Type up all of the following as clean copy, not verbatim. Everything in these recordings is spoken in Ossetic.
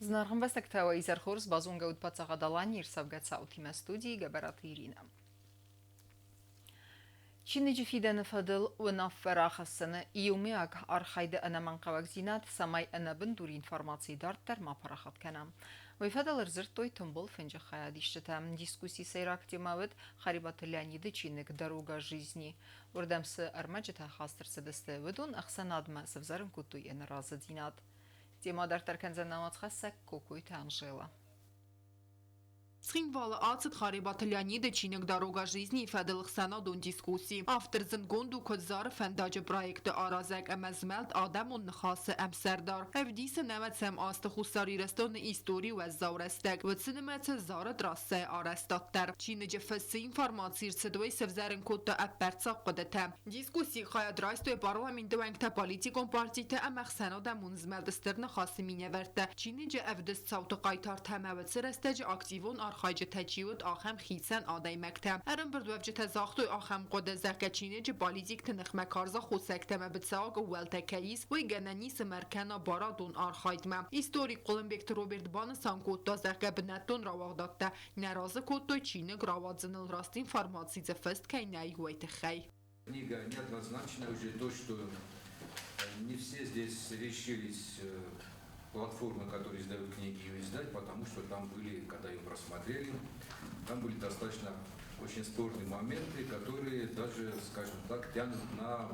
Зынаргъ ӕмбӕстӕгтӕ, уӕ изӕр хорз, базонгӕ ут Паддзахад Аланийы ӕрцӕугӕ цаутимӕ студийы Гӕбӕраты Иринӕ. Чиныджы фидӕны фӕдыл уынаффӕ рахӕссыны иумиаг архайды ӕнӕмӕнгхъӕуӕгдзинад, цӕмӕй ӕнӕбындур информаци дарддӕр ма парахат кӕна. Уый фӕдыл ӕрдзырдтой тымбыл фынджы хайадисджытӕ. Дискуссийы сӕйраг темӕ уыд Харебаты Леониды чиныг «Дорога жизни». Уырдӕм цы ӕрмӕджытӕ хаст ӕрцыдысты, уыдон ӕхсӕнадмӕ сӕвзӕрын кодтой ӕнӕразыдзинад. Темӕ дарддӕр кӕндзӕн нӕ уацхӕссӕг Кокойты Анжела. Цхинвалы ацыд Харебаты Леониды чиныг «Дорога жизни» фӕдыл ӕхсӕнадон дискусси. Автор зындгонд у куыд Зары фӕндаджы проекты аразӕг ӕмӕ змӕлд адӕмон ныхасы ӕмсӕрдар. Ӕвдисы нӕуӕдзӕм азты Хуссар Ирыстоны историйы уӕззау рӕстӕг, уыцы нымӕцы Зары трассӕйы арӕзтад дӕр. Чиныджы фыст цы информаци ӕрцыд, уый сӕвзӕрын кодта ӕппӕрццаг хъуыдытӕ. Дискуссийы хайад райстой парламенты уӕнгтӕ, политикон партитӕ ӕмӕ ӕхсӕнадӕмон змӕлды Стыр Ныхасы минӕвӕрттӕ. Чиныджы ӕвдыст цауты хъайтартӕ ӕмӕ уыцы рӕстӕджы активон архайджытӕ чи уыд, ахӕм хицӕн адӕймӕгтӕ. Ӕрӕмбырдуӕвджытӕ загътой ахӕм хъуыды, зӕгъгӕ, чиныджы политикты ныхмӕ карз аххосӕгтӕ ӕмӕ быцӕуаг ӕууӕлтӕ кӕй ис, уый гӕнӕн ис ӕмӕ ӕркӕна барадон архайдмӕ. Историк Хъуылымбегты Роберт банысан кодта, зӕгъгӕ, бынӕттон рауагъдадтӕ нӕ разы кодтой чиныг рауадзыныл раст информаци дзы фыст кӕй нӕй, уый тыххӕй. Книга неоднозначная уже то, что не все здесь решились платформы, которые издают книги, ее издать, потому что там были, когда ее просмотрели, там были достаточно очень спорные моменты, которые даже, скажем так, тянут на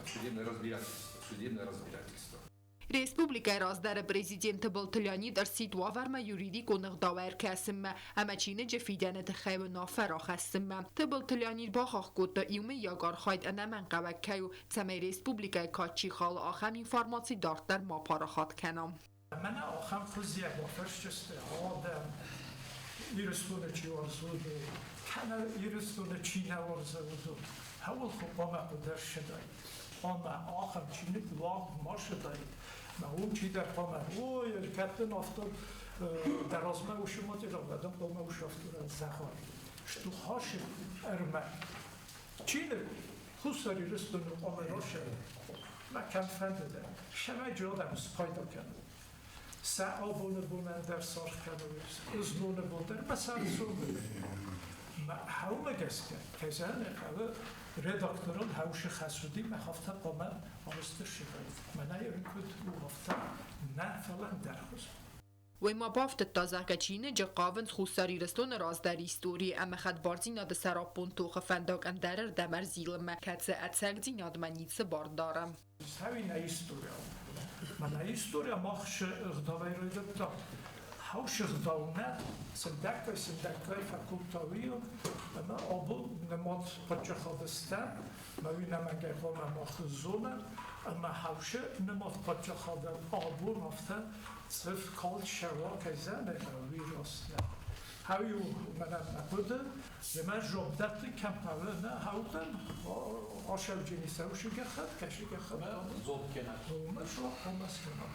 судебное разбирательство. Судебное разбирательство. Республикӕйы раздӕры президент Тыбылты Леонид ӕрсидт уавӕрмӕ юридикон ӕгъдауӕй ӕркӕсынмӕ ӕмӕ чиныджы фидӕны тыххӕй уынаффӕ рахӕссынмӕ. Тыбылты Леонид бахахх кодта, иумӕйаг архайд ӕнӕмӕнгхъӕуӕг кӕй у, цӕмӕй республикӕйы кад чи халы, ахӕм информаци дарддӕр ма парахат кӕна. Мӕнӕ ахӕм хуызӕй бафӕрсдзысты адӕм, Ирыстоны чи уарзы, уыдон, кӕнӕ Ирыстоны чи нӕ уарзы, уыдон. Хӕуыл хъуамӕ хъуыды ссыдаид? Хъуамӕ ахӕм чиныг уагъд ма ссыдаид. Мӕ уым чидӕр хъуамӕ, ой, кӕд дын афтӕ дӕ размӕ уыцы материал, уӕд ын хъуамӕ уыцы афтӕ зӕгъай. Стухасы ӕрмӕг. Чиныг Хуссар Ирыстоны хъуамӕ расайа. Мӕ кӕм фӕнды дӕр, цӕмӕй адӕм спайда кӕной. Сӕ абоны бонӕн дӕр саргъ кӕной, зноны бон дӕр ӕмӕ сӕ сомы дӕр. Мӕ хъӕумӕ гӕсгӕ, кӕй зӕгъын ӕй хъӕуы, редакторыл хӕусы хӕс уыди, мӕ афтӕ хъуамӕ арӕзт ссыдаид. Мӕнӕй куыд у, афтӕ нӕ, фӕлӕ ӕндӕр хуызы. Уый ма бафтыдта, зӕгъгӕ, чиныджы хъавынц Хуссар Ирыстоны раздӕры историйы ӕмӕ хӕдбардзинады сӕраппонд тохы фӕндаг ӕндӕрырдӕм ӕрзилынмӕ, кӕцы ӕцӕгдзинадмӕ ницы бар дары. Цӕуй нӕ история. Мӕнӕ история мах ӕгъдауӕй райдӕдта. Хӕусы ӕгъдау нӕ сындӕггай-сындӕггай фӕкодта уый, ӕмӕ абон нымад паддзахады стӕм, мӕ уый нӕмӕнгӕй хъуамӕ мах зонӕм, ӕмӕ хӕусы нымад паддзахадӕн абон афтӕ цъыф калд сӕуа кӕй зӕнӕй, уый раст нӕ. Хӕу мӕнӕн мӕ хъуыды, Ӕмӕ зондӕтты кӕм хъӕуы, нӕ хъӕудзӕн асӕуджыни сӕусы гӕххӕтт, кӕсы гӕххӕтт. Зонд кӕнӕ. Уымӕ зонд хъуамӕ скӕна.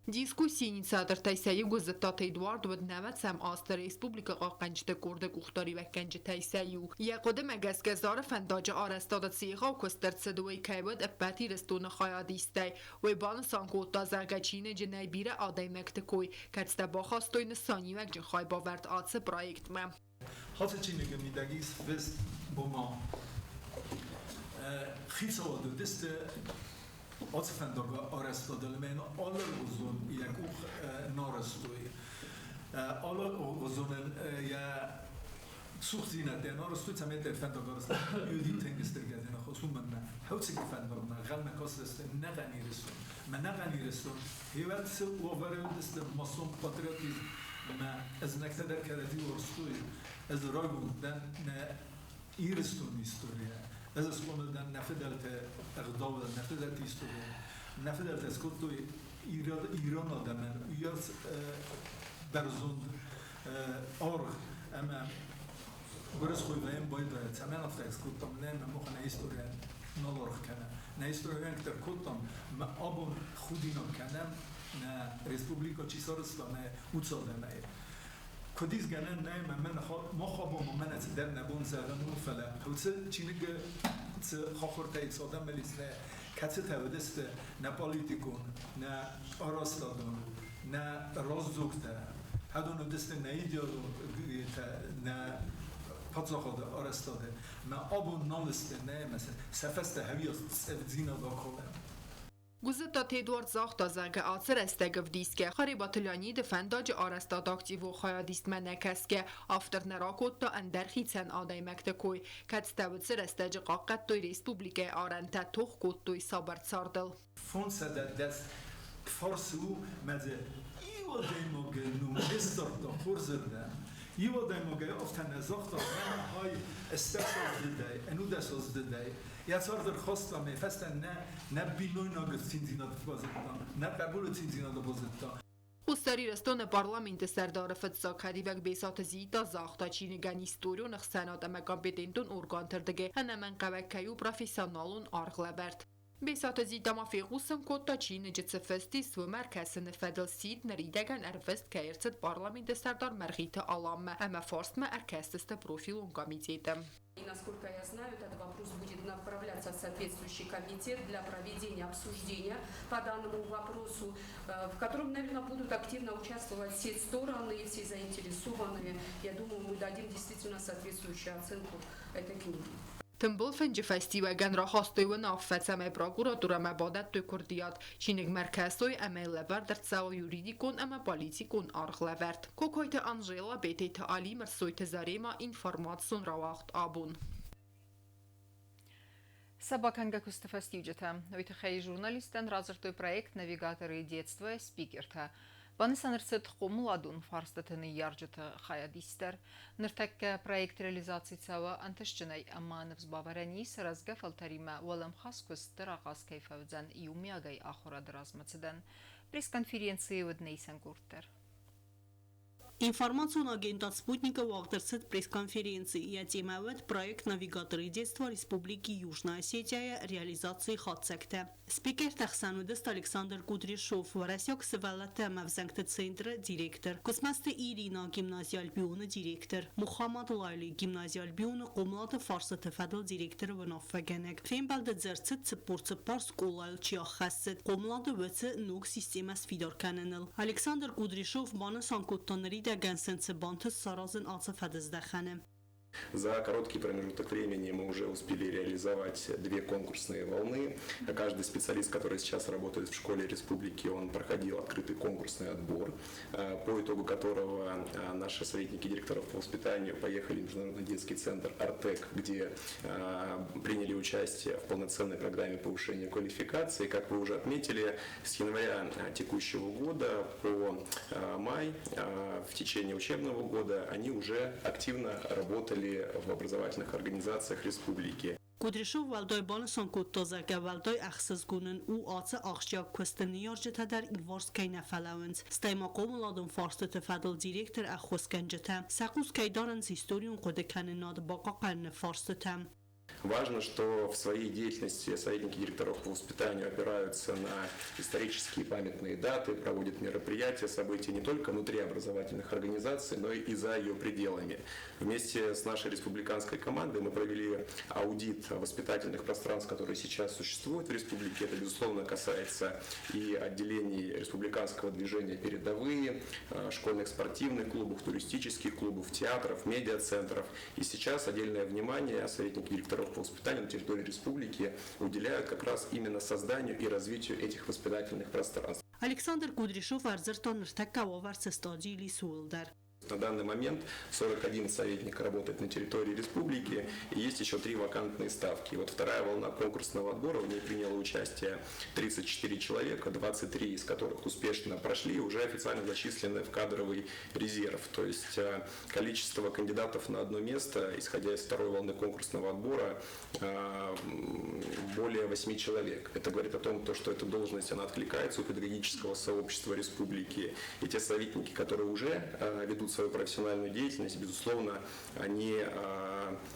Дискуссийы инициатортӕй сӕ иу Гуыззыдтаты Эдуард уыд нӕуӕдзӕм азты республикӕ хъахъхъӕнджыты къорды къухдариуӕггӕнджытӕй сӕ иу. Йӕ хъуыдымӕ гӕсгӕ Зары фӕндаджы арӕзтады цы егъау куыст ӕрцыд, уый кӕй уыд ӕппӕт Ирыстоны хайадистӕй, уый банысан кодта, зӕгъгӕ, чиныджы нӕй бирӕ адӕймӕгты кой, кӕцытӕ бахастой нысаниуӕгджын хайбавӕрд ацы проектмӕ. Ацы чиныгы мидӕг ис фыст ома хицауады уыдысты ацы фӕндагы арӕзтадыл ӕмӕ йын алыгъуызон йӕ къух нарӕзтой. Алыгъуызонӕн йӕ цухдзинӕдтӕ нарӕзтой, цӕмӕй дӕр фӕндаг арӕзта Юди тынг стыр гӕдзинад хос, уымӕн мӕ хӕуцыги фӕндагмӕ гъӕлмӕ кастысты нӕхъӕн Ирыстон. Мӕ нӕхъӕн Ирыстон хевӕд цы уавӕры уыдысты массон патриотизм ӕмӕ ӕзнӕгтӕ дӕр кӕрӕдзи уарзтой. Ӕз райгонд дӕн нӕ Ирыстоны историйӕ. Ӕз схъомыл дӕн нӕ фыдӕлты ӕгъдауыл, нӕ фыдӕлты историйӕ. Нӕ фыдӕлтӕ скодтой ирон адӕмӕн уыйас бӕрзонд аргъ ӕмӕ гуырысхой вӕййӕм байдайа, цӕмӕн афтӕ скодтам, нӕ мӕ мах нӕ историйӕн нал аргъ кӕнӕм. Нӕ историйӕн дӕр кодтам, мӕ абон худинаг кӕнӕм нӕ республикӕ чи сарӕзта, нӕ уыцы адӕмӕй. Куыд ис гӕнӕн нӕй, мӕ мӕн мах абон мӕнӕ цыдӕр нӕ бон зӕгъын у, фӕлӕ уыцы чиныгы цы хахуыртӕй цы адӕмыл ис, нӕ кӕцытӕ уыдысты нӕ политикон, нӕ арӕзтадон. Нӕ раздзогтӕ, хӕдон уыдысты нӕ идеологитӕ, нӕ паддзахады арӕзтады, ӕмӕ абон нал сты, нӕ ӕмӕ сӕ фӕстӕ хӕвиас цъӕвдзинад акалӕм. Гуыззыдтаты Эдуард загъта, зӕгъгӕ, ацы рӕстӕг ӕвдисгӕ Харебаты Леониды фӕндаджы арӕзтады активон хайадистмӕ нӕ кӕсгӕ, автор нӕ ракодта ӕндӕр хицӕн адӕймӕгты кой, кӕцытӕ уыцы рӕстӕджы хъахъхъӕдтой республикӕйы арӕнтӕ, тох кодтой сабыр цардыл. 510 фарсы у мӕ дзы иу адӕймагы ном не ссардта хорзырдӕм. Иу адӕймагӕй афтӕ нӕ загъта, мӕнӕ хай ӕстдӕсаздзыдӕй, ӕнудӕсаздзыдӕй йӕ цард ӕрхаста, мӕ фӕстӕ нӕ нӕ бинойнагы циндзинад базыдта, нӕ хъӕбулы циндзинад базыдта. Хуссар Ирыстоны Парламенты Сӕрдары фыццаг хӕдивӕг Бесаты Зита загъта, чиныгӕн историон ӕхсӕнад ӕмӕ компетентон органты рдыгӕй ӕнӕмӕнгхъӕуӕг кӕй у профессионалон аргълӕвӕрд. Бесаты Зита ма фехъусын кодта, чиныджы цы фыст ис, уымӕ ӕркӕсыны фӕдыл сидт ныридӕгӕн ӕрвыст кӕй ӕрцыд Парламенты Сӕрдар Мӕргъиты Аланмӕ ӕмӕ фарстмӕ ӕркӕсдзысты профилон комитеты. И, насколько я знаю, этот вопрос будет направляться в соответствующий комитет для проведения обсуждения по данному вопросу, в котором, наверное, будут активно участвовать все стороны, все заинтересованные. Я думаю, мы дадим действительно соответствующую оценку этой книге. Тымбыл фынджы фӕстиуӕгӕн рахастой уынаффӕ, цӕмӕй прокуратурӕмӕ бадӕттой куырдиат, чиныгмӕ ӕркӕсой ӕмӕ йыл лӕвӕрд ӕрцӕуа юридикон ӕмӕ политикон аргълӕвӕрд. Кокойты Анжела, Бететы Али, Мӕрсойты Зарема, информацион рауагъд абон. Сӕ бакӕнгӕ куысты фӕстиуджытӕ. Уый тыххӕй журналисттӕн радзырдтой проект «Навигаторы детства» спикертӕ. Банысан ӕрцыд хъомыладон фарстыты ныййарджыты хайадист дӕр. Ныртӕккӕ проект реализаци цӕуы ӕнтыстджынӕй ӕмӕ ныфс бавӕрӕн ис, рӕзгӕ фӕлтӕримӕ уӕлӕмхас куыст дӕр ахъаз кӕй фӕуыдзӕн иумиагӕй ахуырады размӕцыдӕн. Пресс-конференцийы уыд нӕ къорд дӕр. Информацион агентад «Спутника» уагъд ӕрцыд пресс-конференци. Йӕ темӕ уыд проект «Навигаторы детства» Республики Южная Осетия реализацийы хатдзӕгтӕ. Спикертӕ хсӕн уыдысты Александр Кудряшов, Уӕрӕсейаг сывӕллӕтты ӕмӕ ӕвзӕнгты центры директор, Гуыцмӕзты Ирина, гимнази «Альбион»-ы директор, Мухаммад Лайли, гимнази «Альбион»-ы хъомылады фарстыты фӕдыл директоры уынаффӕгӕнӕг. Фембӕлды дзырд цыд 44 скъолайыл чи аххӕссыд, хъомылады уыцы ног системӕ сфидар кӕныныл. Александр Кудряшов банысан кодта, ныридӕгӕн сын цы бантыст саразын ацы фӕдыздӕхӕны. За короткий промежуток времени мы уже успели реализовать две конкурсные волны. Каждый специалист, который сейчас работает в школе республики, он проходил открытый конкурсный отбор, по итогу которого наши советники директоров по воспитанию поехали в Международный детский центр «Артек», где приняли участие в полноценной программе повышения квалификации. Как вы уже отметили, с января текущего года по май в течение учебного года они уже активно работали в образовательных организациях республики. Кудряшов уӕлдай банысан кодта, зӕгъгӕ, уӕлдай ӕхсызгон у ацы ахсджиаг куысты ныййарджытӕ дӕр иуварс кӕй нӕ фӕлӕууынц, стӕй ма хъомыладон фарстыты фӕдыл директор ӕххуысгӕнджытӕ сӕ хъус кӕй дарынц историон хъуыдыкӕнынад бахъахъхъӕныны фарстытӕм. Важно, что в своей деятельности советники директоров по воспитанию опираются на исторические памятные даты, проводят мероприятия, события не только внутри образовательных организаций, но и за ее пределами. Вместе с нашей республиканской командой мы провели аудит воспитательных пространств, которые сейчас существуют в республике. Это, безусловно, касается и отделений республиканского движения «Передовые», школьных спортивных клубов, туристических клубов, театров, медиацентров. И сейчас отдельное внимание советники директоров по воспитанию на территории республики уделяют как раз именно созданию и развитию этих воспитательных пространств. Александр Кудряшов ӕрдзырдта ныртӕккӕ уавӕр цы стадийыл ис, ууыл дӕр. На данный момент 41 советник работает на территории республики, и есть еще три вакантные ставки. Вот вторая волна конкурсного отбора, в ней приняло участие 34 человека, 23 из которых успешно прошли и уже официально зачислены в кадровый резерв. То есть количество кандидатов на одно место, исходя из второй волны конкурсного отбора, более 8 человек. Это говорит о том, что эта должность, она откликается у педагогического сообщества республики. И те советники, которые уже ведут свою профессиональную деятельность, безусловно, они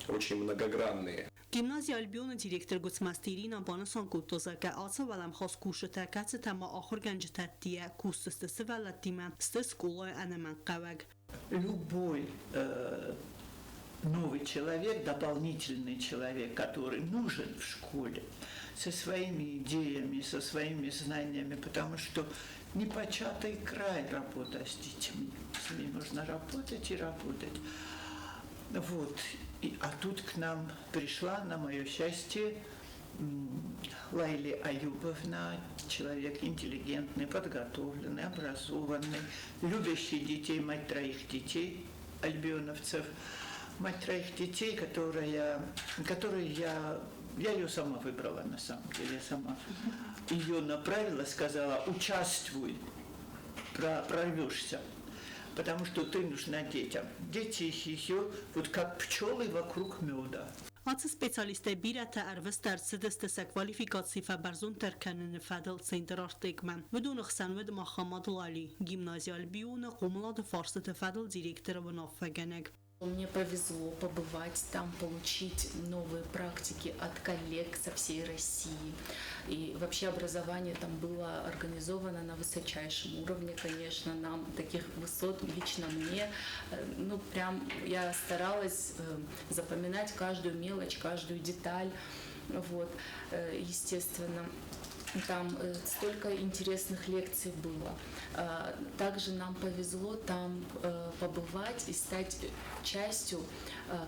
очень многогранные. Гимнази Альбион-ы директор Гуыцмӕзты Ирина банысан кодта, зӕгъгӕ, ацы уӕлӕмхас курсытӕ, кӕцытӕ ма ахуыргӕнджытӕ ӕддейӕ кусдзысты сывӕллӕттимӕ, сты скъолайы ӕнӕмӕнгхъӕуӕг. Любой новый человек, дополнительный человек, который нужен в школе, со своими идеями, со своими знаниями, потому что непочатый край работа с детьми. С ними можно работать и работать. Вот. А тут к нам пришла, на мое счастье, Лайли Аюбовна, человек интеллигентный, подготовленный, образованный, любящий детей, мать троих детей, альбионовцев, мать троих детей, которую я ее сама выбрала на самом деле, я сама ее направила, сказала, участвуй, прорвешься, потому что ты нужна детям. Дети ее вот как пчелы вокруг меда. Ацы специалисттӕ бирӕтӕ ӕрвыст ӕрцыдысты сӕ квалификаци фӕбӕрзонддӕр кӕныны фӕдыл центр Артекмӕ. Уыдоны хсӕн уыд Махамад Лали, гимнази Альбионы хъомылады фарстыты фӕдыл директоры уынаффӕгӕнӕг. Мне повезло побывать там, получить новые практики от коллег со всей России. И вообще образование там было организовано на высочайшем уровне, конечно, нам таких высот лично мне, ну прям я старалась запоминать каждую мелочь, каждую деталь, вот, естественно. Там столько интересных лекций было. Также нам повезло там побывать и стать частью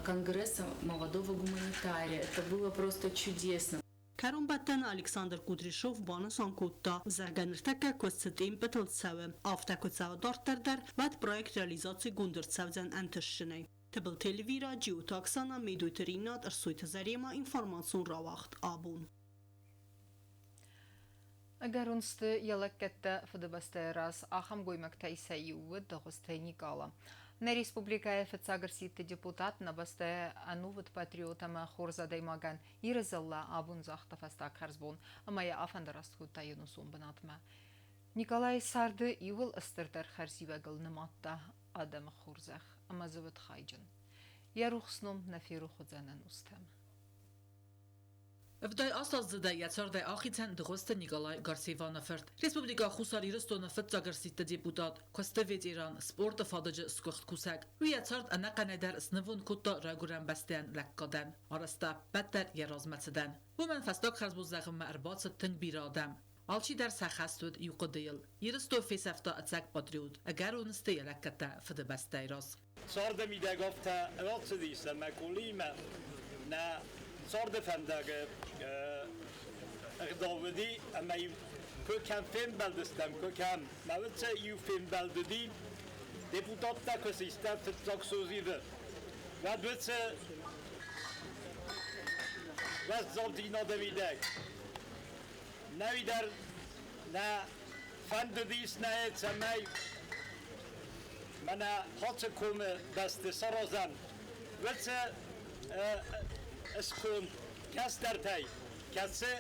Конгресса молодого гуманитария. Это было просто чудесно. Кӕронбӕттӕны Александр Кудряшов банысан кодта, зӕгъгӕ, ныртӕккӕ куыст цы темпытыл цӕуы, афтӕ куы цӕуа дарддӕр дӕр, уӕд проект реализацигонд ӕрцӕудзӕн ӕнтыстджынӕй. Тыбылты Эльвира, Джиоты Оксана, Медойты Ринат, Ӕрсойты Зарема, информацион рауагъд Абон. Ӕгӕрон сты йӕ лӕггӕдтӕ Фыдыбӕстӕйы раз ахӕм гоймӕгтӕй сӕ иу уыд Дыгъуызты Никъала. Нӕ республикӕйы фыццаг ӕрсидты депутат, нӕ бӕстӕйы ӕнувыд патриот ӕмӕ хорз адӕймагӕн Иры дзыллӕ абон загъта фӕстаг хӕрзбон ӕмӕ йӕ афӕндараст кодта йе нусон бынатмӕ. Николайы царды иууыл стырдӕр хӕрзиуӕгыл нымадта адӕмы хорзӕх ӕмӕ дзы уыд хайджын. Йӕ рухс ном нӕ ферох уыдзӕн ӕнустӕм. 78 аздзыдӕй йӕ цардӕй ахицӕн Дыгъуызты Николай Гарсеваны фырт. Республикӕ Хуссар Ирыстоны фыццаг ӕрсидты депутат, куысты ветеран, спорты фадыджы сгуыхт кусӕг. Уый йӕ цард ӕнӕхъӕнӕй дӕр снывонд кодта райгуырӕн бӕстӕйӕн лӕггадӕн. Арӕзта ӕппӕт дӕр йӕ размӕцыдӕн. Уымӕн фӕстаг хӕрзбон зӕгъынмӕ ӕрбацыд тынг бирӕ адӕм. Алчидӕр сӕ хӕст уыд иу хъуыдыйыл. Ирыстон фесӕфта ӕцӕг патриот, ӕгӕрон сты йӕ лӕггӕдтӕ Фыдыбӕстӕйы раз. Царды мидӕг афтӕ рацыдис, ӕмӕ Къулимӕ нӕ царды фӕндагы ӕгъдау уыди, ӕмӕ-иу куы кӕм фембӕлдыстӕм, куы кӕм. Мӕ иу фембӕлд уыди, депутаттӕ куы систӕм фыццаг созивы, уӕд уыцы уӕззаудзинады мидӕг нӕуидӕр нӕ фӕндыдис нӕ, цӕмӕй мӕнӕ Хоцы комы бӕсты саразӕм уыцы сконд кӕстӕртӕй, кӕцы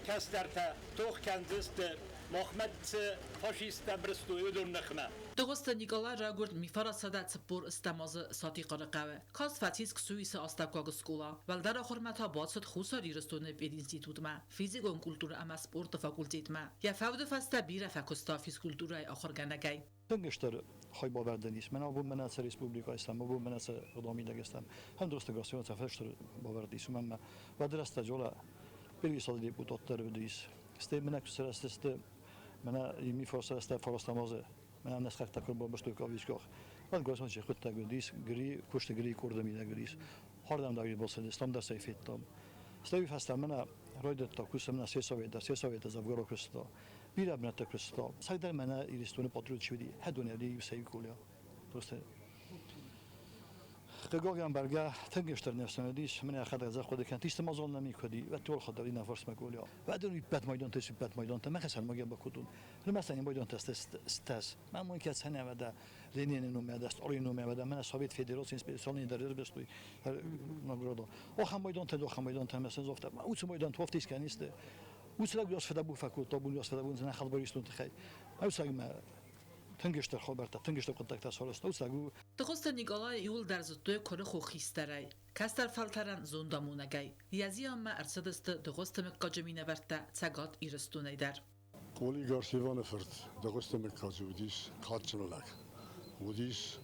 кӕстӕртӕ тох кӕндзысты махмӕ цы фашисттӕ бырстой, уыдон ныхмӕ. Дыгъуызты Никъала райгуырд 1948 азы Сатихъары хъӕуы. Каст фӕцис Ксуисы астӕуккаг скъола. Уӕлдӕр ахуырмӕ та бацыд Хуссар Ирыстоны пединститутмӕ, физикон культурӕ ӕмӕ спорты факультетмӕ. Йӕ фӕуды фӕстӕ бирӕ фӕкуыста физкультурӕйы ахуыргӕнӕгӕй. Тынг стыр хайбавӕрдӕн ис. Мӕнӕ абон мӕнӕ цы республикӕйы стӕм, абон мӕнӕ цы ӕгъдаумидӕг стӕм, ӕндӕр гасион цӕф стыр бавӕрд ис, уымӕн ӕмӕ уӕды рӕстӕджы уӕлӕ Первисады депутаттӕ уыдис. Стӕй мӕнӕ куы сырӕзтысты, мӕнӕ мифо сырӕзтӕ фарастӕм азы, мӕнӕ нӕ схӕхтӕ куы ӕрбабастой кависках. Уӕд гасион чи хъуыддаг уыдис, Гри, куысты Гри къорды мидӕг уыдис. Хардӕм дӕр бацыдыстӕм дӕр сӕ федтам. Стӕй уый фӕстӕ мӕнӕ райдыдта кусын мӕнӕ сельсовет дӕр, сельсоветы дзӕвгар куыста. Бирӕ бынӕттӕ куыста. Цӕйдӕр мӕнӕ Ирыстоны патриот чи уыди, хӕдон уыди иу сӕ иу Просто хъыгагӕн бӕргӕ тынг стыр ныфс уыдис, мӕнӕ йӕхӕдӕг дзы хъуыды кӕнт, исты мадзал нӕм никуы уыди, уӕд уӕлхӕдӕг иннӕ фарсмӕ Коля. Уӕд ын иппӕт майдантӕ иппӕт майдантӕ, мӕ хӕсӕн магӕ бакодтон. Рымӕстӕн майдантӕ стӕс. Мӕ мон кӕцӕн ӕвӕдӕ Ленины номӕ, Сталины номӕ, мӕнӕ Совет Федерацийы специальный дӕр ӕрбастой награда. Ахӕм майдантӕ, ахӕм майдантӕ, мӕ сын загъта, уыцы майдантӕ уафтис кӕнисты. Уыцы лӕг уас фыдӕбон фӕкодта, абон уас фыдӕбон нӕ хӕдбар тыххӕй. Ӕвцӕг мӕ тынг стыр хабӕрттӕ, тынг стыр хъуыддӕгтӕ сарӕзта. Уыцы лӕг у. Дыгъуызты Никъалайы иууылдӕр зыдтой куырыхо хистӕрӕй, кӕстӕр фӕлтӕрӕн зондамонӕгӕй. Йӕ зианмӕ ӕрцыдысты Дыгъуызты мыггаджы минӕвӕрттӕ Цӕгат Ирыстонӕй дӕр. Къоли Гарсеваны фырт Дыгъуызты мыггаджы уыдис кадджын лӕг. Уыдис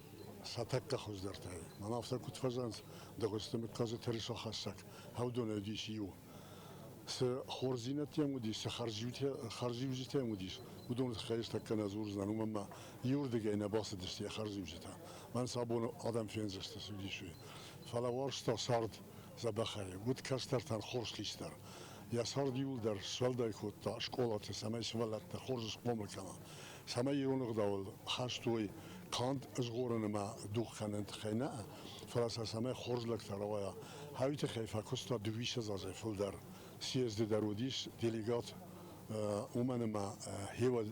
сӕ тӕккӕ хуыздӕртӕй. Мӕн афтӕ куыд фӕзӕгъынц, Дыгъуызты мыггаджы тырыса хӕссӕг, хӕудонӕй уыдис иу. Цы хорздзинӕдтӕ йӕм уыдис, цы хӕрзиуджытӕ йӕм уыдис, уыдоны тыххӕй ӕз тӕккӕ нӕ дзурдзынӕн, уымӕн ӕмӕ иуырдыгӕй нӕ бацыдысты йӕ хӕрзиуджытӕ. Мӕн сӕ абон адӕм фендзысты, цы уыдис, уый. Фӕлӕ уарзта цард дзӕбӕхӕй, уыд кӕстӕртӕн хорз хистӕр. Йӕ цард иуылдӕр суӕлдай кодта скъолаты, цӕмӕй сывӕллӕттӕ хорз схъомыл кӕна, цӕмӕй ирон ӕгъдауыл хӕст уой канд згъорын ӕмӕ дугъ кӕныны тыххӕй нӕ, фӕлӕ сӕ цӕмӕй хорз лӕгтӕ рауайа, уый тыххӕй фӕкуыста дыууиссӕдз азӕй фылдӕр. Съезды дӕр уыдис делегат, уымӕн ӕмӕ хевӕд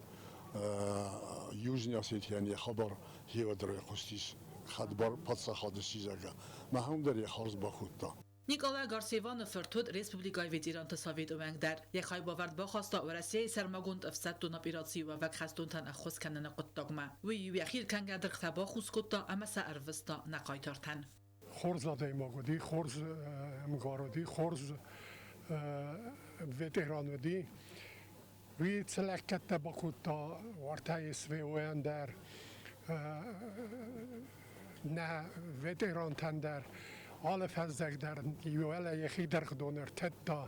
Южный Осетийӕн йӕ хабар хевӕд райхъуыстис хӕдбар паддзахады сизӕгӕ. Махӕн дӕр йӕ хорз бакодта. Николай Гарсеваны фырт уыд республикӕйы ветеранты советы уӕнг дӕр. Йӕ хайбавӕрд бахаста Уӕрӕсейы сӕрмагонд ӕфсӕддон операцийы уӕвӕг хӕстонтӕн ӕххуыс кӕныны хъуыддагмӕ. Уый-иу йӕхи ӕркӕнгӕ дыргътӕ бахус кодта ӕмӕ сӕ ӕрвыста нӕ хъайтартӕн. Хорз адӕймаг уыди, хорз ӕмгар уыди, хорз ветеран уыди. Уый цы лӕггӕдтӕ бакодта уартӕ СВО-йӕн дӕр, нӕ ветерантӕн дӕр, алы фӕззӕг дӕр иуӕлӕ йӕхи дыргъдон ӕртыдта,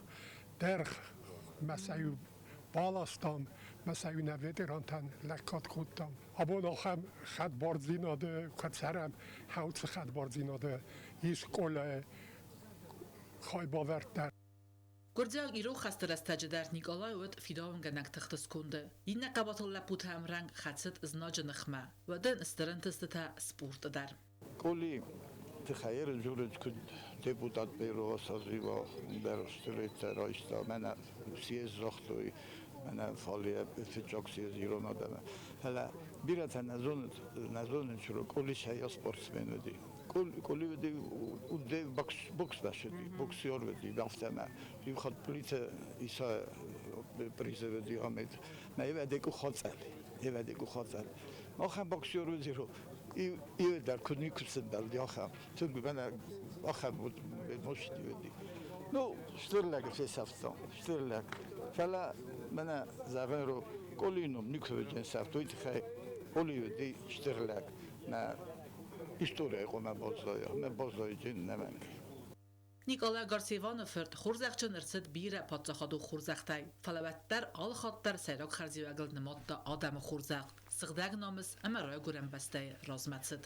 дыргъ мӕ сӕ-иу баластам, мӕ сӕ-иу нӕ ветерантӕн лӕггад кодтам. Абон ахӕм хӕдбардзинады куы цӕрӕм, хӕлцы хӕдбардзинады ис скъолайы хайбавӕрд дӕр. Гуырдзиаг ирон хӕсты рӕстӕджы дӕр Никъалай уыд фидауынгӕнӕг тыхты сконды. Иннӕ хъӕбатыр лӕппутӕ ӕмрӕнхъ хӕцыд знаджы ныхмӕ. Уӕдӕ ын стыр ӕнтыстытӕ спорты дӕр. Къоли тыхӕй дзурыд, куыд депутат первого созыва бӕрстылетӕ райста, мӕнӕ съезд загътой, мӕнӕ фале фыццаг съезд ирон адӕмы. Фӕлӕ бирӕтӕ нӕ зонынц, нӕ зонынц, Къоли сӕйа спортсмен уыди. Къоли уыди уды бокс бӕсыди, боксер уыди, афтӕмӕ. Иу хатт полицӕ иса призы уыди амед. Мӕ евӕдӕ къухацӕл, евӕдӕ къухацӕл. Ахӕм боксер уыди, Иу дӕр куыд никуы сымбӕлди ахӕм. Тынг мӕнӕ ахӕм уыд мощный уыди. Ну, стыр лӕг фесӕфтон, стыр лӕг. Фӕлӕ мӕнӕ зӕгъын ро, Къолийы ном никуы уыдзӕн сӕфт, уый тыххӕй Къоли уыди стыр лӕг. Мӕ историйӕ хъуамӕ баззайа, мӕ баззайджын нӕмӕнг. Николай Гарсеваны фырт хорзӕхджын ӕрцыд бирӕ паддзахадон хорзӕхтӕй, фӕлӕ уӕддӕр алыхатт дӕр сӕйраг хӕрзиуӕгыл нымадта адӕмы хорзӕх, сыгъдӕг намыс ӕмӕ райгуырӕн бӕстӕйы размӕцыд.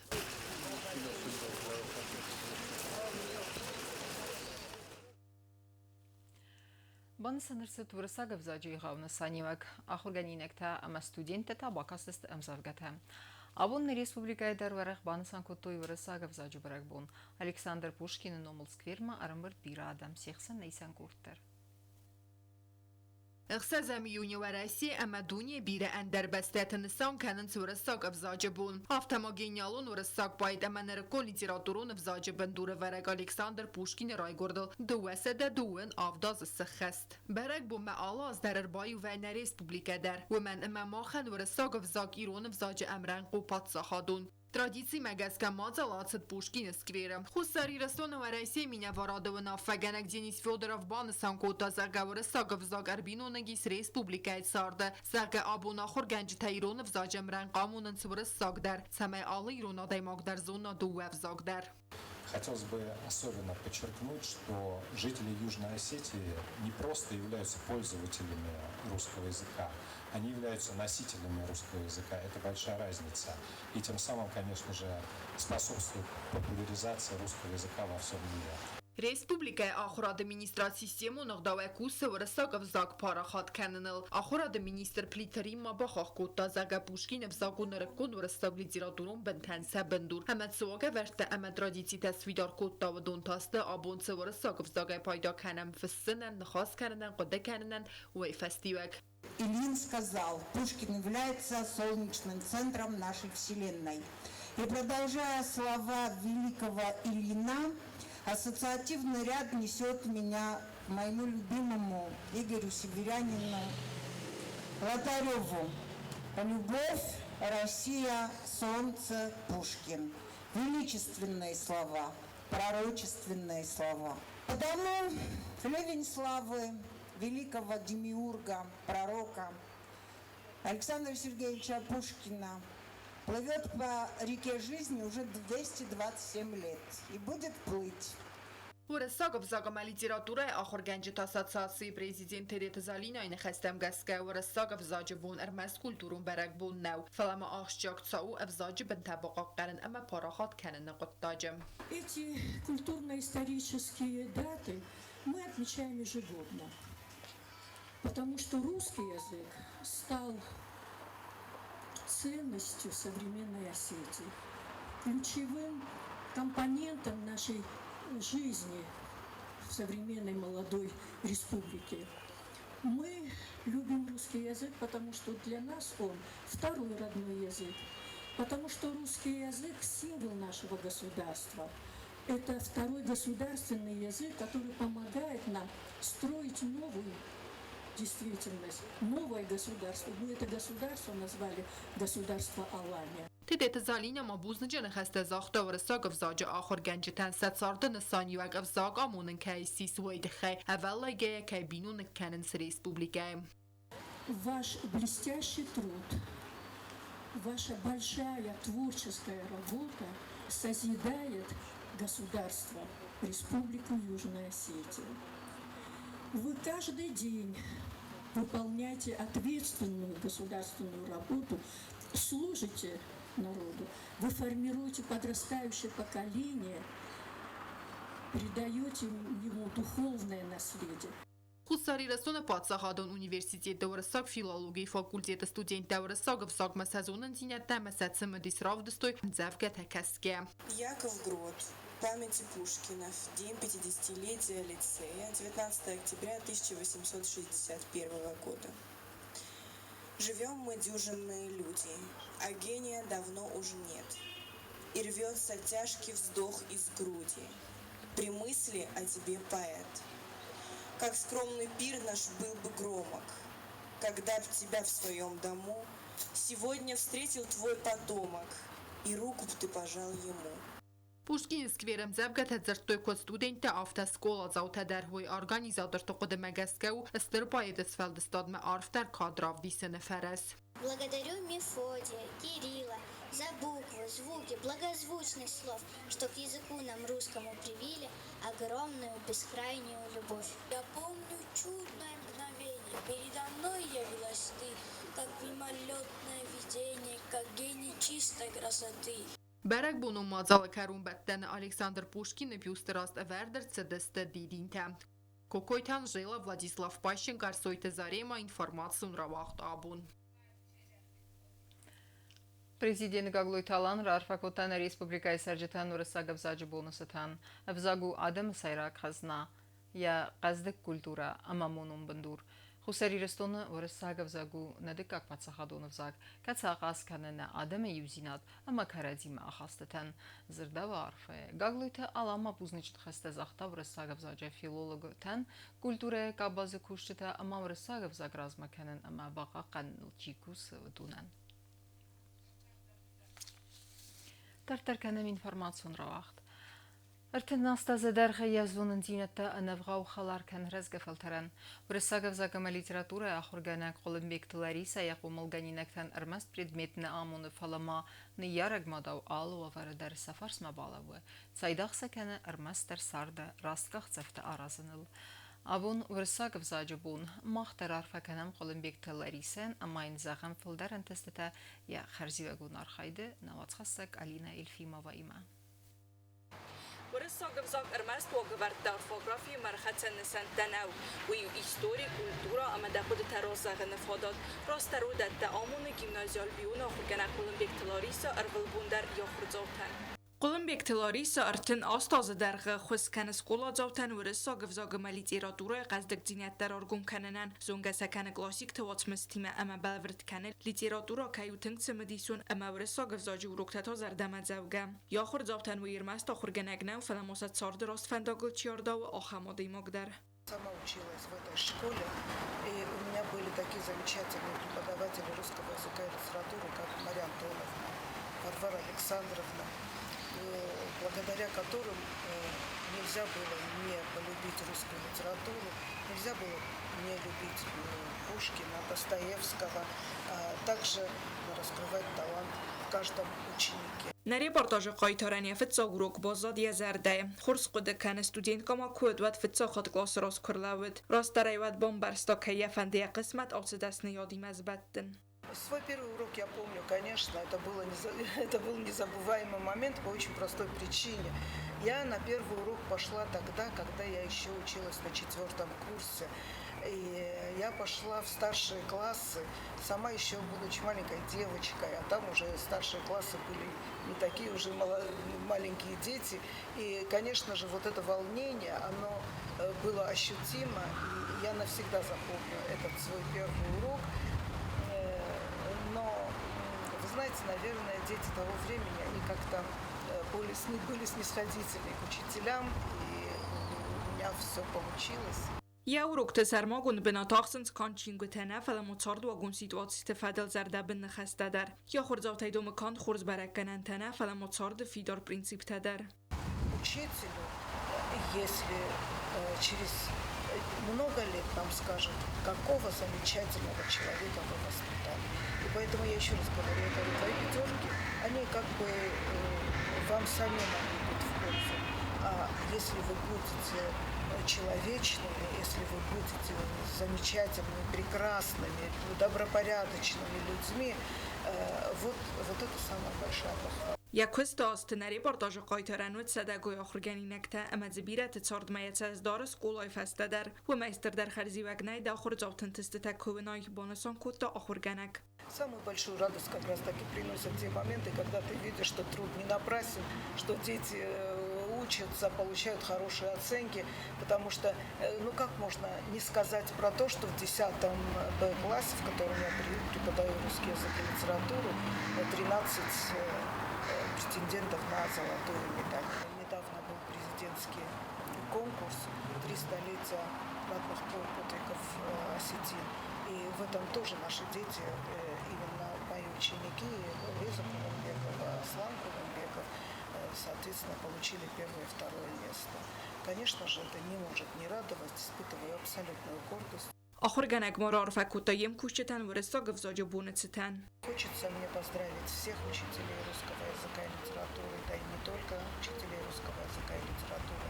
Банысан ӕрцыд уырыссаг ӕвзаджы егъау нысаниуӕг. Ахуыргӕнинӕгтӕ ӕмӕ студенттӕ та бакастысты ӕмдзӕвгӕтӕ. Абон нӕ республикӕйы дӕр уӕрӕх банысан кодтой уырыссаг ӕвзаджы бӕрӕгбон. Александр Пушкины номыл сквермӕ ӕрӕмбырд бирӕ адӕм, се хсӕн нӕ исӕн къорд дӕр. Ӕхсӕзӕм июны Уӕрӕсе ӕмӕ дуне бирӕ ӕндӕр бӕстӕты нысан кӕнынц уырыссаг ӕвзаджы бон. Афтӕ ма гениалон уырыссаг поэт ӕмӕ нырыккон литературон ӕвзаджы бындурӕвӕрӕг Александр Пушкины райгуырдыл 227 азы сӕххӕст. Бӕрӕгбонмӕ алы аз дӕр ӕрбаиу вӕййы нӕ республикӕ дӕр, уымӕн ӕмӕ махӕн уырыссаг ӕвзаг ирон ӕвзаджы ӕмрӕнхъ у паддзахадон. Традицимӕ гӕсгӕ мадзал ацыд Пушкины скверы. Хуссар Ирыстоны Уӕрӕсейы минӕварады уынаффӕгӕнӕг Денис Федоров банысан кодта, зӕгъгӕ, уырыссаг ӕвзаг ӕрбиноныг ис республикӕйы царды, зӕгъгӕ, абон ахуыргӕнджытӕ ирон ӕвзаджы ӕмрӕнхъ амонынц уырыссаг дӕр, цӕмӕй алы ирон адӕймаг дӕр зона дыууӕ ӕвзаг дӕр. Хотелось бы особенно подчеркнуть, что жители Южной Осетии не просто являются пользователями русского языка, они являются носителями русского языка. Это большая разница. И тем самым, конечно же, способствуют популяризации русского языка во всем мире. Республикӕйы ахуырады министрад системон ӕгъдауӕй кусы уырыссаг ӕвзаг парахат кӕныныл. Ахуырады министр Плиты Римма бахахх кодта, зӕгъгӕ, Пушкины ӕвзаг у нырыккон уырыссаг литературон бынтӕн сӕ бындур ӕмӕ цы уагӕвӕрдтӕ ӕмӕ традицитӕ сфидар кодта, уыдон та сты, абон цы уырыссаг ӕвзагӕй пайда кӕнӕм фыссынӕн, ныхас кӕнынӕн, хъуыды кӕнынӕн, уый фӕстиуӕг. Ильин сказал, Пушкин является солнечным центром нашей Вселенной. И продолжая слова великого Ильина, ассоциативный ряд несет меня к моему любимому Игорю Северянину Лотареву. Любовь, Россия, солнце, Пушкин. Величественные слова, пророчественные слова. Потому ливень славы великого демиурга, пророка Александра Сергеевича Пушкина плывет по реке жизни уже 227 лет и будет плыть. Уырыссаг ӕвзаг ӕмӕ литературӕйы ахуыргӕнджыты ассоциацийы президент Тедеты Залинайы ныхӕстӕм гӕсгӕ уырыссаг ӕвзаджы бон ӕрмӕст культурон бӕрӕгбон нӕу, фӕлӕ ма ахсджиаг цау у ӕвзаджы бынтӕ бахъахъхъӕнын ӕмӕ парахат кӕныны хъуыддаджы. Эти культурно-исторические даты мы отмечаем ежегодно, потому что русский язык стал ценностью современной Осетии, ключевым компонентом нашей жизни в современной молодой республике. Мы любим русский язык, потому что для нас он второй родной язык, потому что русский язык – символ нашего государства. Это второй государственный язык, который помогает нам строить новую действительность, новое государство. Мы это государство назвали государство Алания. Тедеты Залинӕ ма бузныджы ныхӕстӕ загъта уырыссаг ӕвзаджы ахуыргӕнджытӕн, сӕ царды нысаниуӕг ӕвзаг амонын кӕй ссис, уый тыххӕй, ӕвӕллайгӕйӕ кӕй биноныг кӕнынц республикӕйы. Ваш блестящий труд, ваша большая творческая работа созидает государство, Республику Южная Осетия. Вы каждый день выполняете ответственную государственную работу, служите народу, вы формируете подрастающее поколение, передаете ему духовное наследие. Хуссар Ирыстоны паддзахадон университеты уырыссаг филологийы факультеты студенттӕ уырыссаг ӕвзагмӕ сӕ зонындзинӕдтӕ ӕмӕ сӕ цымыдис равдыстой ӕмдзӕвгӕтӕ кӕсгӕ. Яков Грот. Памяти Пушкина. В день 50-летия лицея, 19 октября 1861 года. Живем мы дюжинные люди, а гения давно уж нет. И рвется тяжкий вздох из груди при мысли о тебе, поэт. Как скромный пир наш был бы громок, когда б тебя в своем дому сегодня встретил твой потомок, и руку б ты пожал ему. Пушкины скверы ӕмдзӕвгӕтӕ дзырдтой куыд студенттӕ, афтӕ скъоладзаутӕ дӕр. Уый организаторты хъуыдымӕ гӕсгӕ у стыр поэты сфӕлдыстадмӕ арфдӕр кад равдисыны фӕрӕз. Благодарю Мефодия, Кирилла за буквы, звуки, благозвучность слов, что к языку нам русскому привили огромную бескрайнюю любовь. Я помню чудное мгновение, передо мной явилась ты, как мимолетное видение, как гений чистой красоты. Бӕрӕгбонон мадзалы кӕронбӕттӕны Александр Пушкины бюсты раз ӕвӕрд ӕрцыдысты дидинтӕ. Кокойты Анжела, Владислав Пащенко, Ӕрсойты Зарема, информацион рауагъд Абон. Президент Гаглойты Алан раарфӕ кодта нӕ республикӕйы цӕрджытӕн уырыссаг ӕвзаджы боны цытӕн. Ӕвзаг у адӕмы сӕйраг хӕзна, йӕ хъӕздыг культурӕ ӕмӕ монон бындур. Хуссар Ирыстоны уырыссаг ӕвзаг у нӕ дыккаг паддзахадон ӕвзаг, кӕцы ахъаз кӕны нӕ адӕмы иудзинад ӕмӕ кӕрӕдзимӕ ахастытӕн, дзырдӕуы арфӕйы. Гаглойты Алан ма бузныджы ныхӕстӕ загъта уырыссаг ӕвзаджы филологтӕн, культурӕйы къабазы кусджытӕ ӕмӕ уырыссаг ӕвзаг размӕ кӕнын ӕмӕ бахъахъхъӕныныл чи кусы, уыдонӕн. Дарддӕр кӕнӕм информацион рауагъд. 38 азы дӕргъы йӕ зонындзинӕдтӕ ӕнӕвгъау хӕлар кӕны рӕзгӕ фӕлтӕрӕн. Уырыссаг ӕвзаг ӕмӕ литературӕйы ахуыргӕнӕг Хъуылымбегты Ларисӕ йӕ хъомылгӕнинӕгтӕн ӕрмӕст предмет нӕ амоны, фӕлӕ ма ныййарӕг мадау алы уавӕры дӕр сӕ фарсмӕ балӕууы, цайдагъ сӕ кӕны ӕрмӕстдӕр царды раст къахдзӕфтӕ аразыныл. Абон уырыссаг ӕвзаджы бон мах дӕр арфӕ кӕнӕм Хъуылымбегты Ларисӕйӕн ӕмӕ йын зӕгъӕм фылдӕр ӕнтыстытӕ йӕ хӕрзиуӕгон архайды нӕ уацхӕссӕг Алинӕ Елфимоваимӕ. Уырыссаг ӕвзаг ӕрмӕст уагӕвӕрдтӕ орфографийы ӕрхӕцӕн нысӕнттӕ нӕу. Уый у истори, культурӕ ӕмӕ дӕ хъуыдытӕ раззӕгъыны фадат. Растдӕр уыдӕттӕ амоны гимнази Альбион-ы ахуыргӕнӕг Хъуылымбегты Ларисӕ ӕрвылбон дӕр йӕ ахуырдзаутӕн. Хъуылымбегты Ларисӕ 38 азы дӕргъы ӕххуыс кӕны скъоладзаутӕн уырыссаг ӕвзаг ӕмӕ литературӕйы хъӕздыгдзинӕдтӕ раргом кӕнынӕн, зонгӕ сӕ кӕны классикты уацмыстимӕ ӕмӕ бӕлвырд кӕны, литературӕ кӕй у тынг цымыдисон ӕмӕ уырыссаг ӕвзаджы уроктӕ та зӕрдӕмӕдзӕугӕ. Йӕ ахуырдзаутӕн уый ӕрмӕст ахуыргӕнӕг нӕу, фӕлӕ ма сӕ царды раст фӕндагыл чи ардауы, ахӕм адӕймаг дӕр. Сама училась в этой школе, и у меня были такие замечательные преподаватели русского языка и литературы, как Мария Антоновна, Варвара Александровна, благодаря которым нельзя было не полюбить русскую литературу, нельзя было не любить Пушкина, Достоевского, а также раскрывать талант в каждом ученике. Нӕ репортажы хъайтарӕн йӕ фыццаг урок баззад йӕ зӕрдӕйы. Хорз хъуыды кӕны, студенткӕ ма куы уыд, уӕд фыццаг хатт къласы раз куы рлӕууыд. Растдӕр ӕй уӕд бамбӕрста, кӕй йӕ фӕнды йӕ хъысмӕт ацы дӕсныйадимӕ сбӕттын. Свой первый урок я помню, конечно, это был незабываемый момент по очень простой причине. Я на первый урок пошла тогда, когда я еще училась на четвертом курсе. И я пошла в старшие классы, сама еще будучи маленькой девочкой, а там уже старшие классы были не такие уже маленькие дети. И, конечно же, вот это волнение, оно было ощутимо, и я навсегда запомню этот свой первый урок. Но, вы знаете, наверное, дети того времени, они как-то более были снисходительны к учителям, и у меня все получилось. Йӕ урокты сӕрмагонд бынат ахсынц канд чингуытӕ нӕ, фӕлӕ ма цардуагон ситуациты фӕдыл зӕрдӕбын ныхӕстӕ дӕр. Йӕ ахуырдзаутӕй домы канд хорз бӕрӕггӕнӕнтӕ нӕ, фӕлӕ ма царды фидар принциптӕ дӕр. Учителю, если через много лет нам скажут, какого замечательного человека вы воспитали. И поэтому я еще раз говорю, я говорю, твои пятерки, они как бы вам самим они идут в пользу. А если вы будете человечными, если вы будете замечательными, прекрасными, добропорядочными людьми, вот это самая большая похвала. Йӕ куысты азты нӕ репортажы хъайтарӕн уыд сӕдӕгай ахуыргӕнинӕгтӕ ӕмӕ дзы бирӕты цардмӕ йӕ цӕст дары скъолайы фӕстӕ дӕр. Уымӕй стырдӕр хӕрзиуӕг нӕй дӕ ахуырдзауты ӕнтыстытӕ куы уынай, банысан кодта ахуыргӕнӕг. Самую большую радость как раз таки приносят те моменты, когда ты видишь, что труд не напрасен, что дети учатся, получают хорошие оценки, потому что, ну как можно не сказать про то, что в 10 Б классе, в котором я преподаю русский язык и литературу, 13 претендентов на золотую медаль. Недавно был президентский конкурс «Три столетия ратных подвигов осетин». И в этом тоже наши дети, именно мои ученики, Лиза Кулумбегова, Аслан Кулумбегов, соответственно, получили первое и второе место. Конечно же, это не может не радовать, испытываю абсолютную гордость. Ахуыргӕнӕг ма раарфӕ кодта йе мкусджытӕн уырыссаг ӕвзаджы боны цытӕн. Хочется мне поздравить всех учителей русского языка и литературы, да и не только учителей русского языка и литературы,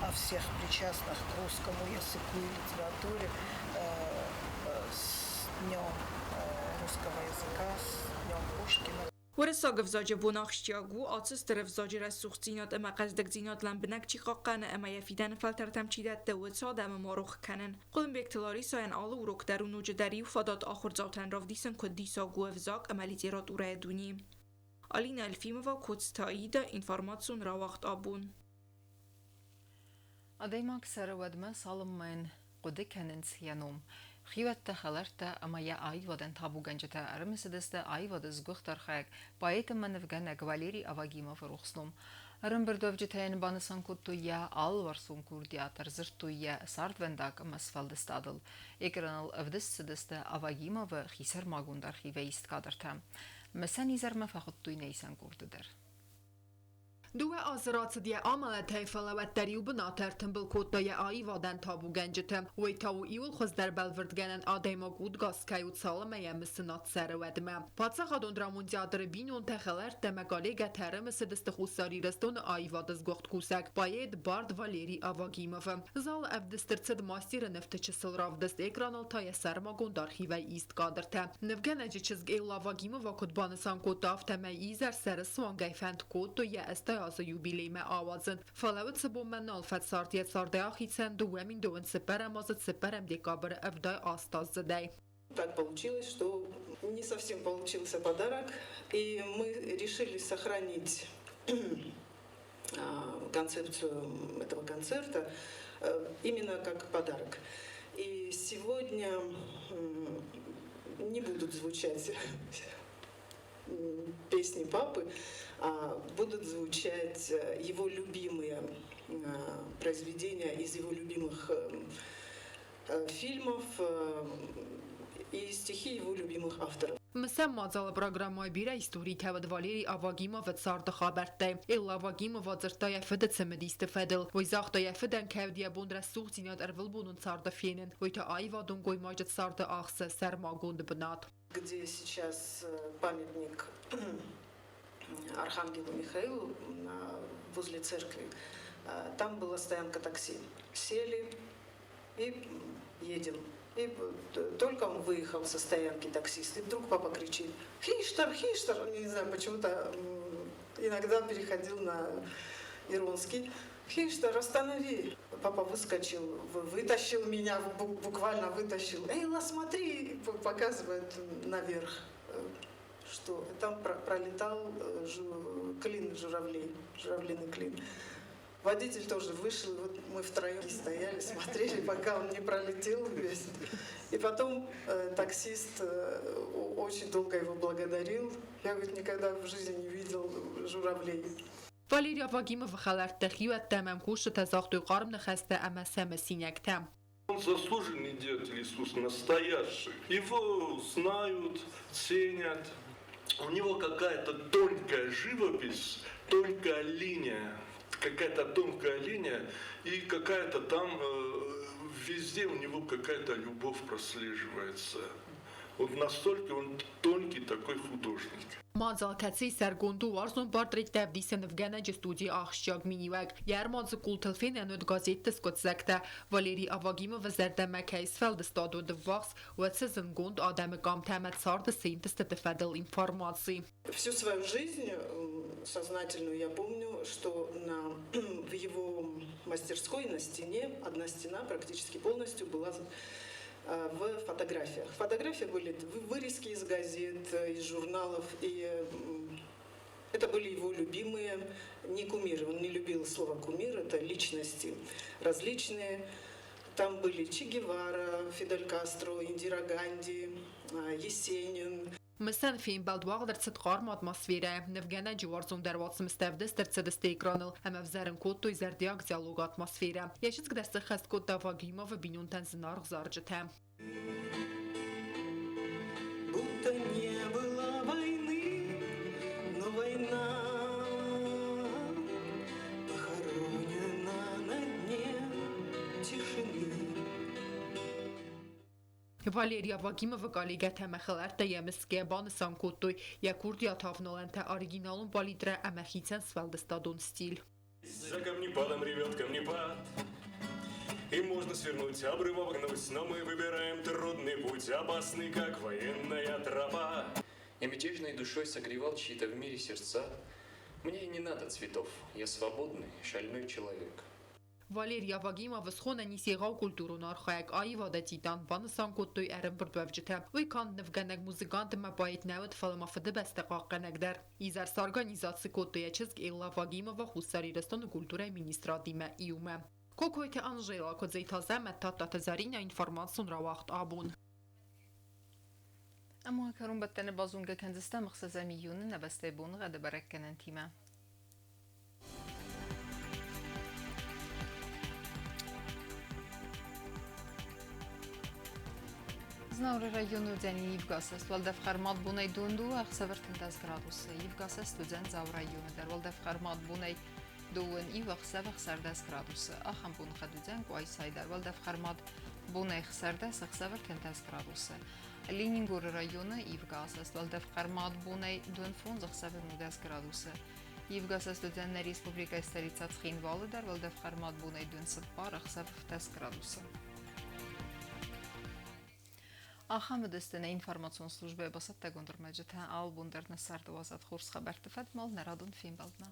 а всех причастных к русскому языку и литературе с Днем русского языка, с Днем Пушкина. Уырыссаг ӕвзаджы бон ахсджиаг у, ацы стыр ӕвзаджы рӕсугъддзинад ӕмӕ хъӕздыгдзинад лӕмбынӕг чи хъахъхъӕны ӕмӕ йӕ фидӕны фӕлтӕртӕм чи дӕтты, уыцы адӕмы ма рох кӕнын. Хъуылымбегты Ларисайӕн алы урок дӕр у ноджыдӕр иу фадат ахуырдзаутӕн равдисын, куыд диссаг у ӕвзаг ӕмӕ литературӕйы дуне. Алина Елфимова, Коцты Аида, информацион рауагъд Абон. Адӕймаг цӕры уӕдмӕ, цалынмӕ йын хъуыды кӕнынц йӕ ном. Хиуӕттӕ, хӕлӕрттӕ ӕмӕ йӕ аивадӕн табугӕнджытӕ ӕрымысыдысты аивады сгуыхт архайӕг, поэт ӕмӕ нывгӕнӕг Валерий Авагимовы рухс ном. Ӕрӕмбырдуӕвджытӕ йын банысан кодтой йӕ алыварсон курдиат, ӕрдзырдтой йӕ цардвӕндаг ӕмӕ сфӕлдыстадыл. Экраныл ӕвдыст цыдысты Авагимовы хисӕрмагонд архивӕй ист кадртӕ. Мысӕн изӕрмӕ фӕхуыдтой нӕ исӕн къорды дӕр. Дыууӕ азы рацыд йӕ амӕлӕтӕй, фӕлӕ уӕддӕр иу бынаты ӕртымбыл кодта йӕ аивадӕн табугӕнджыты. Уый та у иуыл хуыздӕр бӕлвырдгӕнӕн адӕймаг удгас кӕй у, цалынмӕ йӕ мысынад цӕры, уӕдмӕ. Паддзахадон драмон театры бинонтӕ, хӕлӕрттӕ ӕмӕ коллегӕтӕ ӕрымысыдысты Хуссар Ирыстоны аивады сгуыхт кусӕг, поэт, бард Валерий Авагимовы. Залы ӕвдыст ӕрцыд мастеры нывты чысыл равдыст, экраныл та йӕ сӕрмагонд архивӕй ист кадртӕ. Нывгӕнӕджы чызг Элла Авагимова куыд банысан кодта, афтӕмӕй изӕр сӕры суангӕй фӕнд кодтой йӕ 80 азы юбилеймӕ ауадзын. Фӕлӕ уыцы бонмӕ нал фӕцард йӕ цардӕй ахицӕн 2024 азы цыппӕрӕм декабры 78-аздзыдӕй. Так получилось, что не совсем получился подарок, и мы решили сохранить концепцию этого концерта именно как подарок. И сегодня не будут звучать песни папы, а будут звучать его любимые произведения из его любимых фильмов и стихи его любимых авторов. Мысӕн мадзалы программӕйы бирӕ историтӕ уыд Валерий Авагимовы царды хабӕрттӕй. Элла Авагимова дзырдта йӕ фыды цымыдисты фӕдыл. Уый загъта, йӕ фыдӕн кӕй уыд йӕ бон рӕсугъддзинад ӕрвылбонон царды фенын, уый та аивадон гоймаджы царды ахсы сӕрмагонд бынат. Где сейчас памятник Архангелу Михаилу возле церкви. Там была стоянка такси. Сели и едем. И только он выехал со стоянки таксист, и вдруг папа кричит: «Хиштар, Хиштар!» Не знаю, почему-то иногда переходил на иронский. «Хиштар, останови!» Папа выскочил, вытащил меня, буквально вытащил. «Эйла, смотри!» Показывает наверх, что там пролетал клин журавлей, журавлиный клин. Водитель тоже вышел, вот мы втроем стояли, смотрели, пока он не пролетел весь. И потом таксист очень долго его благодарил. Я, говорит, никогда в жизни не видел журавлей. Валерий Авагимовы хӕлӕрттӕ, хиуӕттӕ ӕмӕ ӕмкусджытӕ загътой хъарм ныхӕстӕ ӕмӕ сӕ мысинӕгтӕ. Он заслуженный деятель искусства, настоящий. Его знают, ценят. У него какая-то тонкая живопись, тонкая линия, какая-то тонкая линия и какая-то там, везде у него какая-то любовь прослеживается. Вот настолько он тонкий такой художник. Мадзал кӕцыйы сӕргонд у «Уарзон портреттӕ ӕвдисы нывгӕнӕджы студийы ахсджиаг миниуӕг. Йӕ ӕрмадзы къултыл фенӕн уыд газетты скъуыддзӕгтӕ. Валерий Авагимовы зӕрдӕмӕ кӕй сфӕлдыстад уыд ӕввахс, уӕд цы зындгонд адӕмы къамтӕ ӕмӕ царды цы ӕнтыстыты фӕдыл информаци. Всю свою жизнь сознательную я помню, что в его мастерской на стене, одна стена практически полностью была в фотографиях. Фотографии были вырезки из газет, из журналов, и это были его любимые, не кумиры, он не любил слово кумир, это личности различные. Там были Че Гевара, Фидель Кастро, Индира Ганди, Есенин. Мысӕн фембӕлд уагъд ӕрцыд хъарм атмосферӕйы. Нывгӕнӕджы уарзондӕр уацмыстӕ ӕвдыст ӕрцыдысты экраныл ӕмӕ ӕвзӕрын кодтой зӕрдиаг диалогы атмосферӕ. Йӕ чызг дӕр сӕххӕст кодта Авагимовы бинонтӕн зынаргъ зарджытӕ. Будто не было войны, но война похоронена на дне тишины. Валерий Авагимовы коллегӕтӕ ӕмӕ хӕлӕрттӕ йӕ мысгӕ банысан кодтой йӕ курдиаты авналӕнтӕ, оригиналон палитрӕ ӕмӕ хицӕн сфӕлдыстадон стиль. За камнепадом ревет камнепад. И можно свернуть, обрыв обогнуть, но мы выбираем трудный путь, опасный, как военная тропа. И мятежной душой согревал чьи-то в мире сердца. Мне и не надо цветов, я свободный, шальной человек. Валерий Авагимовы схонӕн ис егъау культурон архайӕг, аивады титан, банысан кодтой ӕрӕмбырдуӕвджытӕ. Уый канд нывгӕнӕг, музыкант ӕмӕ поэт нӕ уыд, фӕлӕ ма Фыдыбӕстӕ хъахъхъӕнӕг дӕр. Изӕр сорганизаци кодтой йӕ чызг Элла Авагимова Хуссар Ирыстоны культурӕйы министрадимӕ иумӕ. Кокойты Анжела, Куыдзойты Азӕмӕт, Тадтаты Зӕринӕ, информацион рауагъд Абон. Ӕмӕ кӕронбӕттӕны базонгӕ кӕндзыстӕм 6 июны нӕ бӕстӕйы боныгъӕды бӕрӕггӕнӕнтимӕ. Знауыры районы уыдзӕни ивгӕсӕст, уӕлдӕф хъӕрмад бонӕй 22, ӕхсӕв 13 градусы. Ивгӕсӕст уыдзӕн Дзауы районы дӕр, уӕлдӕф хъӕрмад бонӕй 21, ӕхсӕв 16 градусы. Ахӕм боныгъӕд уыдзӕн Къуайсайы дӕр, уӕлдӕф хъӕрмад бонӕй 16, ӕхсӕв 13 градусы. Ленингоры районы ивгӕсӕст, уӕлдӕф хъӕрмад бонӕй 25, ӕхсӕв 19 градусы. Ивгӕсӕст уыдзӕн нӕ республикӕйы столицӕ Цхинвалы дӕр, уӕлдӕф хъӕрмад бонӕй 24, ӕхсӕв 10 градусы. Ахӕм уыдысты нӕ информацион службӕйы бацӕттӕгонд ӕрмӕджытӕ. Алы бон дӕр нӕ царды уадзӕд хорз хабӕртты фӕдмал нӕ радон фембӕлдмӕ.